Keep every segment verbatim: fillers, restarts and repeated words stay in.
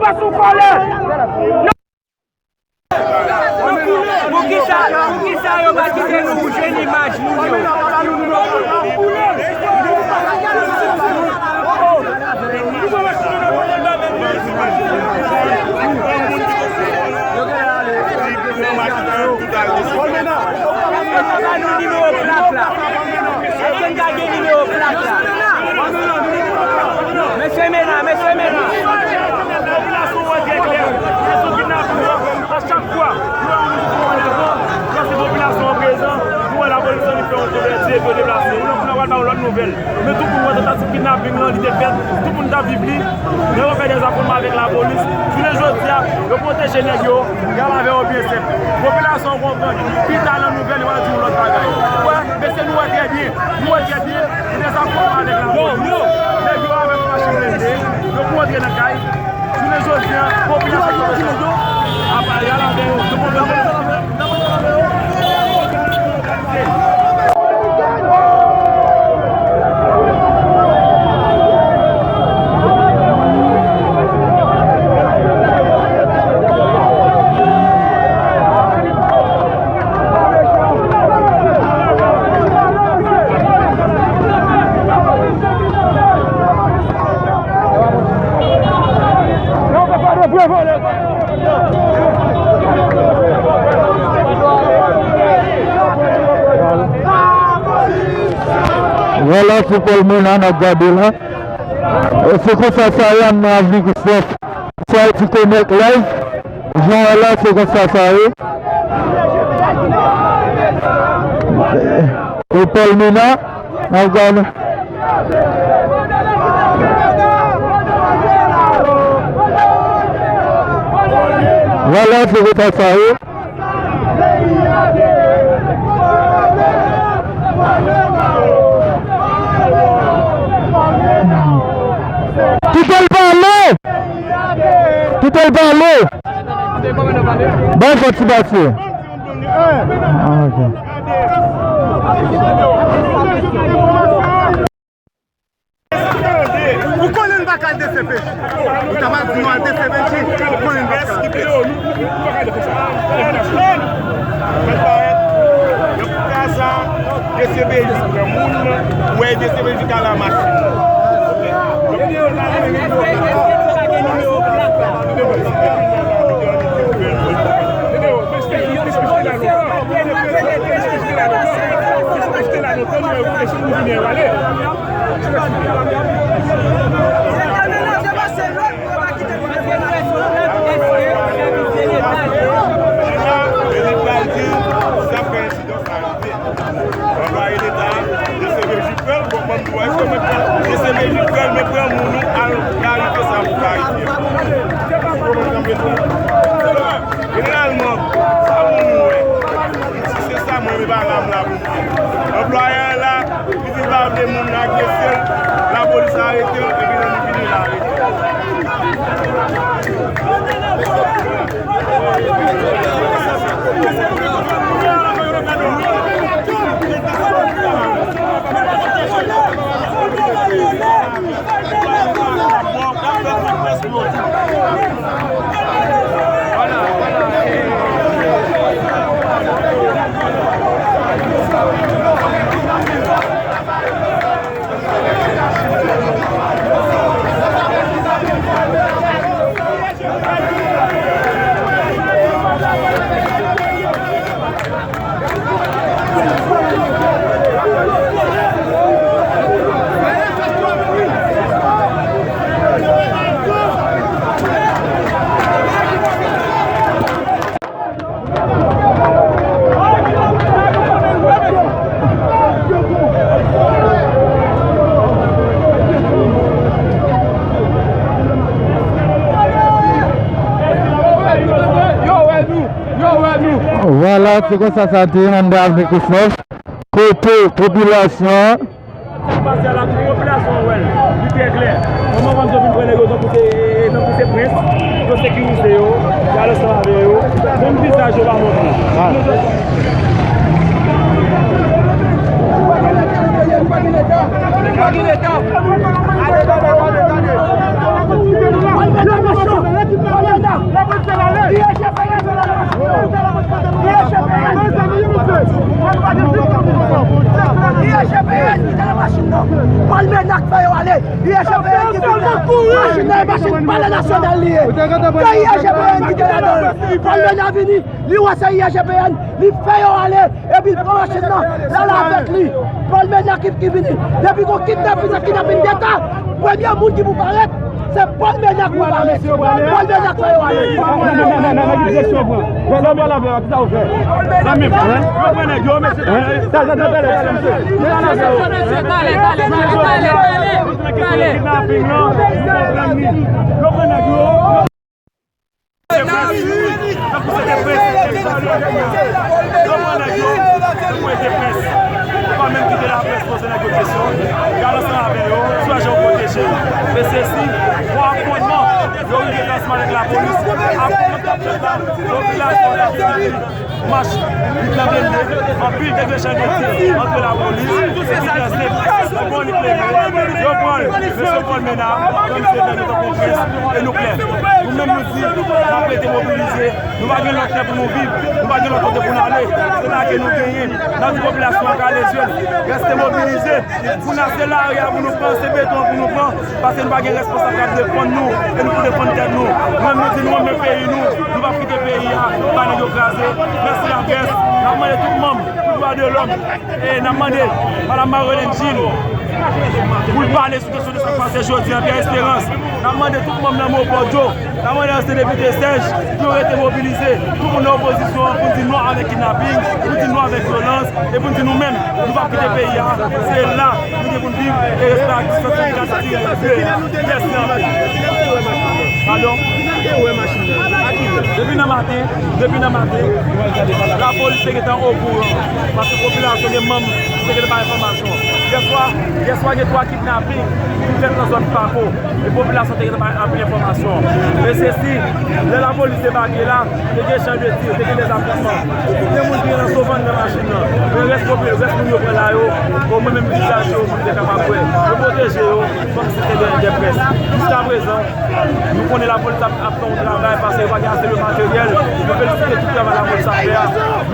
Sou kòlè. Poukisa, poukisa yo pa kite nou pou jwenn imaj moun yo? Ba nou nimewo plak la. Èske n ka gen nimewo plak la? Mesye Mena, mesye Mena. Popilasyon wè trè klè. Se sou kidnaping yo. A chak fwa, nou wè yon moun ki pran yon telefòn, lè se popilasyon an prezan, nou wè lapolis annik fè yon konvèti epi yo deplase. Nou, nou pral ba w lòt nouvèl. Men tout moun wè tantativ kidnaping lan, li te fèt. Tout moun t ap viv li. Nèg yo fè dèzafwonman avèk lapolis. Jounen jodi a, yo pwoteje nèg yo. Y al avè yo byen senp. Popilasyon an konprann. Pita nan nouvèl, yo va di yon lòt bagay. Ou wè, mesye, nou wè trè byen. Nou wè trè byen. Li dezakòde avèk lapolis. Nèg yo avèk machin blende. Yo pou antre nan kay. Jounen jodi a, popilasyon ap pale avè yo. Yo konprann. Vwala, se Paul Mena n ap gade la. E se konsa sa ye, ann nan avni Christophe. Sa e ti konèk live. Jan wè la, se konsa sa ye. E Paul Mena, n ap gade. Vwala, se konsa sa ye. Kite l pale! Kite l pale! Bay fòt ti pase. Ah, ok. Ou konnen n pa ka al D C P J. Ou ta pral di nou al D C P J. Ou konnen n pa ka. Mèt parèt, nan ka sa, D C P J pran moun, ou wè D C P J ka la machin. Anplwaye Leta, D C P J pran l, bon, ban m di w, èske mwen pran D C P J pran l, men pran moun ou al klarifye sa pou klarifye. Jeneralman, sa moun ou wè, si se sa mwen, men pa la m la pou m di. Anplwayè a la, li di l pa vle moun nan agrese l, lapolis arete l, epi nan li vini la arete l. Vwala, se konsa sa te ye anndan avni Christophe, kote popilasyon an Pase a la, popilasyon an wè l, li trè klè. Kòman w ap di yo vin pran nèg yo tankou se, tankou se prens, yo sekirize yo, y al ansanm avè yo, menm vizaj yo pa montre. Fè yo ale, I G P N ki vin la. Machin nan e machin palè nasyonal li ye. Se I G P N ki te ladan l. Paul Ménard vini, li wè se I G P N, li fè yo ale, epi l pran machin nan, l al avèk li. Paul Ménard ki, ki vini. Depi gon kidnapin, se kidnapin deta. Premye moun ki pou parèt, se Paul Ménard ki pou parèt. Paul Ménard fè yo ale. Nan, nan, nan, nan, nan ki direksyon w pran? Lè w pale avè yo, kisa w fè? Zanmi m, yo pran nèg yo, mesye. Talè, talè, talè, talè, mesye. Talè, talè, talè, talè, talè. Yo pran nèg yo. Yo pran nèg yo, yo pran de près. Ou pa menm kite laprès poze nèg yo kesyon. Y al ansanm avè yo, sou ajan yo pwoteje yo. E se si, bon afwontman, yo rive nan ansanm avèk lapolis, afwontman k ap fèt la, popilasyon an ap vini, mach, li tranble, anpil degrejan de tir antre lapolis, epi nan se, nan bon li klere, yo pran l, mesye Paul Ménard, pran misye nan nou tankou prens, e nou klè. Nou menm nou di, n ap rete mobilize, nou pa gen lòt tè pou nou viv, nou pa gen lòt kote pou n ale, se la ke nou genyen. N ap di popilasyon an kale zye l, rete mobilize. Kounye a se lari a pou nou pran, se beton an pou nou pran, paske nou pa gen responsab k ap defann nou, e nou pou defann tèt nou. Nou menm nou di nou renmen peyi nou, nou p ap kite peyi a ba nèg yo kraze. Mèsi laprès, n ap mande tout manm pou dwa de lòm, e n ap mande Madam Marie-Hélène Gilles pou l pale sou kesyon de sa k pase jodi a, Pierre Espérance. N ap mande tout manm nan Mopòdyo, n ap mande ansyen depite Serge pou yo rete mobilize. Tout moun nan opozisyon an pou n di non avèk kidnaping, pou n di non avèk vyolans, e pou n di nou menm, nou p ap kite peyi a. Se la nou gen pou n viv e respè ak distan sou gaz ti. Mèsi anpil. Padon? Depi nan maten, depi nan maten, lapolis te gentan okouran, paske popilasyon gen manm ki te gentan bay enfòmasyon. Yèswa, yèswa gen twa kidnaping ki fèt nan zòn Pako, e popilasyon te gentan bay anpil enfòmasyon. E se si, lè lapolis debake la, te gen echanj de tir, te gen dezafwontman. Gen moun ki gen nan sovann nan machin nan. Men rès popi-, rès moun yo pran la yo, omwen menm vizaj yo, moun te kapab wè. Yo pwoteje yo, kòmsi se de, de près. Jiskaprezan, nou konnen lapolis ap, ap fè yon travay, paske yo pa gen ase de materyèl. Nou felisite tout travay lapolis ap fè a.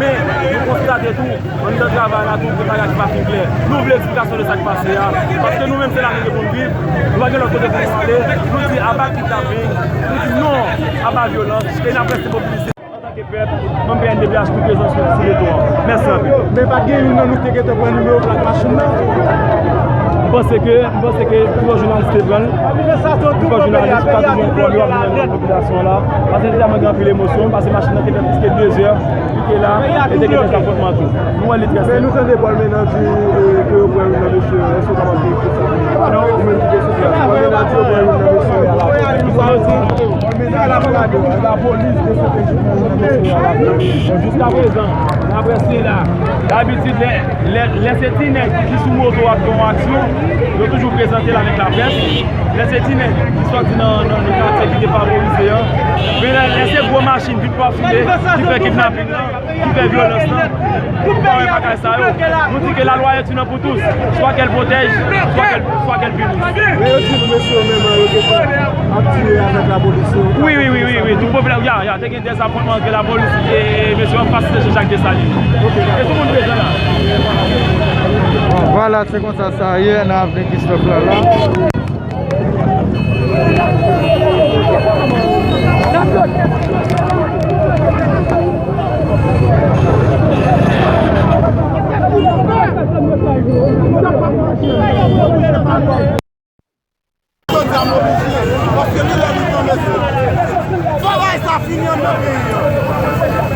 Men, nou konstate tou, anndan travay la tou, gen bagay ki pa fin klè. Nou vle eksplikasyon de sa k pase a, paske nou menm se la nou gen pou n viv. Nou pa gen lòt kote pou nou ale. Nou di aba kidnaping, nou di non aba vyolans, e n ap rete mobilize. Antanke pèp, manm P N D V H, nou prezan sou, sou teritwa an. Mèsi anpil. Men pa t gen youn nan nou ki te gentan pran nimewo plak machin nan? M panse ke, m panse ke plizyè jounalis te pran l. Plizyè jounalis, pa toujou enfòme, w ap jwenn nan popilasyon an la. Paske tèlman gen anpil emosyon, paske machin nan te fè plis ke de zè li te la, e te gen dezafwontman tou. Nou wè li trè senp. Men nou tande Paul Ménard di, e, ke yo pran youn nan mesye, èske w kapab di sa? Ou menm ki te sou plas. Paul Ménard di yo pran youn nan mesye. Sa yo di, Paul Ménard di lapolis te sete youn nan mesye a lapolis. Bon, jiskaprezan, daprè sila, dabitid, lè, lè, lè se ti nèg ki sou moto ap fè yon aksyon, yo toujou prezante l avèk laprès. Lè se ti nèg ki sòti nan, nan, nan katye ki defavorize an, men lè, lè se gwo machin vin pafile, ki fè kidnaping lan, ki fè vyolans lan, nou pa wè bagay sa yo. Nou di ke la loi est une pour tous, soit qu'elle protège, soit qu'elle, soit qu'elle punisse. Men yo di nou mesye yo menm yo gentan ap tire avèk lapolis yo. Wi, wi, wi, wi, wi. Tout popila-, ya, ya, te gen dezafwontman ant lapolis e mesye yo an fas Jean-Jacques Dessalines. E tout moun prezan la. Vwala, se konsa sa ye nan avni Christophe la la. Jodi a mobilize, paske li lè li tan, mesye. Fò bagay sa fini anndan peyi an.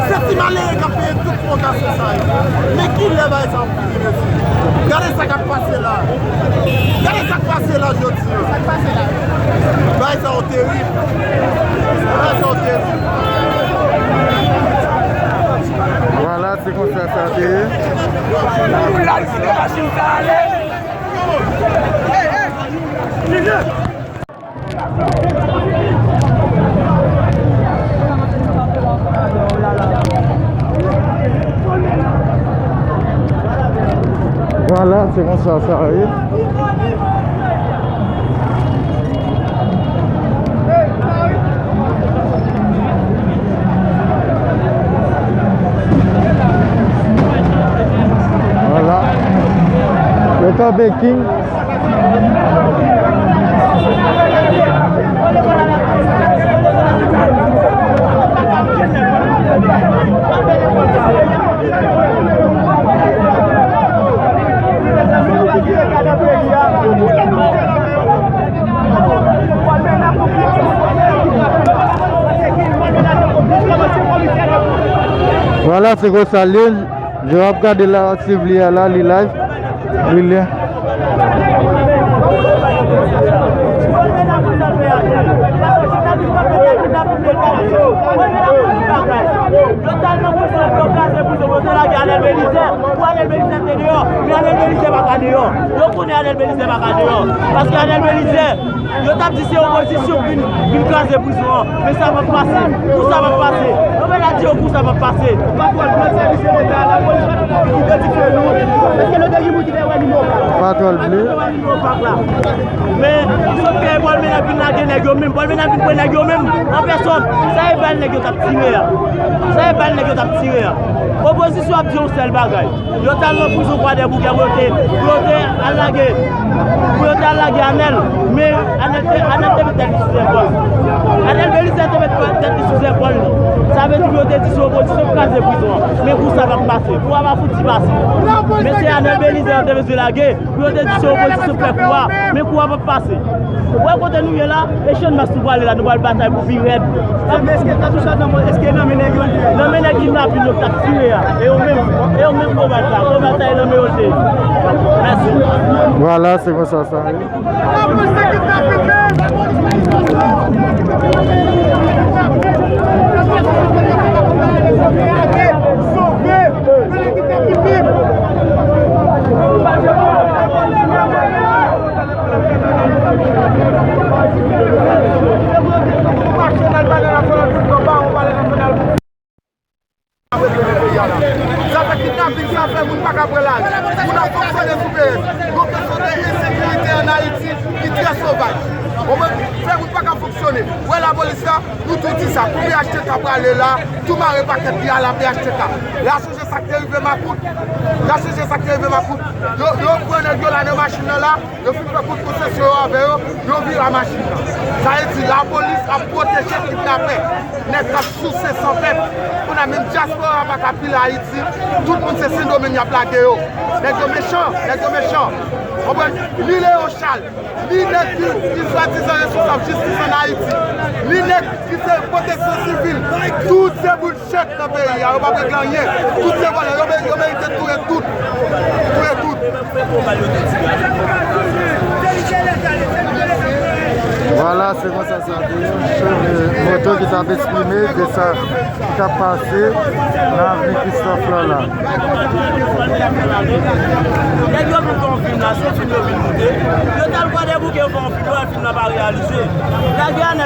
Se ti malere k ap peye tout pwokasyon sa yo. Men kilè bagay sa ap fini, mesye? Gade sa k ap pase la. Gade sa k pase la jodi a. Bagay sa yo terib. Bagay sa yo terib. Vwala, se konsa sa te ye. Vwala, se konsa sa ye. Vwala. Yo kanpe King. Vwala, se konsa l ye. Jan w ap gade la, w ap swiv li a la, li live. Li lè. Yo t al nan prizon, yo kraze prizon, yo te lage Anèl Belizè. Pou Anèl Belizè te deyò, men Anèl Belizè pa ka deyò. Yo konnen Anèl Belizè pa ka deyò. Paske Anèl Belizè, yo t ap di se opozisyon k vin, vin kraze prizon an. Men sa p ap pase. Kou sa p ap pase. Yo vin la di yo kou sa p ap pase. Patwòl blan sèvis Leta, lapolis pa t ap kite di fè nou. Èske nou te gen moun ki te wè nimewo pak la? Patwòl blan. Nimewo pak la. Men, sòf ke Paul Ménac vin lage nèg yo menm. Paul Ménac vin pran nèg yo menm an pèsòn. Sa e bal nèg yo t ap tire a. Sa e bal nèg yo t ap tire a. Opozisyon ap di yon sèl bagay. Yo t al nan prizon Kwadèboukè pou yo te, pou yo te al lage, pou yo te al lage Anèl. Men Anèl te, Anèl te met tèt li sou zèpòl. Anèl Belizè te met tèt li sou zèpòl li. Sa vle di pou yo te di se opozisyon k kraze prizon an. Men kou sa p ap pase. Kou a pa fouti pase. Men se Anèl Belizè yo te bezwen lage. Pou yo te di se opozisyon k fè kou a, men kou a p ap pase. Ou wè kote nou ye la, e Channmas nou prale la, nou pral batay pou pi rèd. Sa vle èske Katouch la nan men, èske nan men nèg yo li ye? Nan men nèg kidnapin yo k t ap tire a. E yo menm, e yo menm konbat la, konbat la e nan men yo l te ye. Mèsi. Vwala, se konsa sa ye. Zafè kidnaping sa fè moun pa ka pran lari. Moun ap fonksyone sou P S. Gon kesyon de ensekirite ann Ayiti ki trè sovaj. Konprann? Fè moun pa ka fonksyone. Wè lapolis la, nou tou di sa. Pou P H T K prale la, tou mare pakèt li a la P H T K. L a sonje sa k te rive Makout. L a sonje sa k te rive Makout. Yo, yo pran nèg yo la nan machin nan la. Yo fin fè kout konsesyon yo avè yo, yo vire machin nan. Sa vle di lapolis ap pwoteje kidnapè, nèg k ap souse san pèp. Kounye a menm dyaspora pa ka pile Ayiti, tout moun se Sendomeng y ap lage yo. Nèg yo mechan, nèg yo mechan. Konprann? Ni Léon Charles, ni nèg ki, ki swadizan responsab jistis ann Ayiti, ni nèg ki se pwoteksyon sivil, tout se moun Chèk nan peyi a, yo p ap regle anyen. Tout se vòlè, yo me-, yo merite touye tout. Touye tout. Vwala, se konsa sa te ye. Foto ki t ap eksprime de sa k ap pase nan avni Christophe la la. Nèg yo vin fè yon fim la, se fim yo vin moute. Yo t al Kwadèboukè fè yon fim, yo wè fim nan pa reyalize. Lage a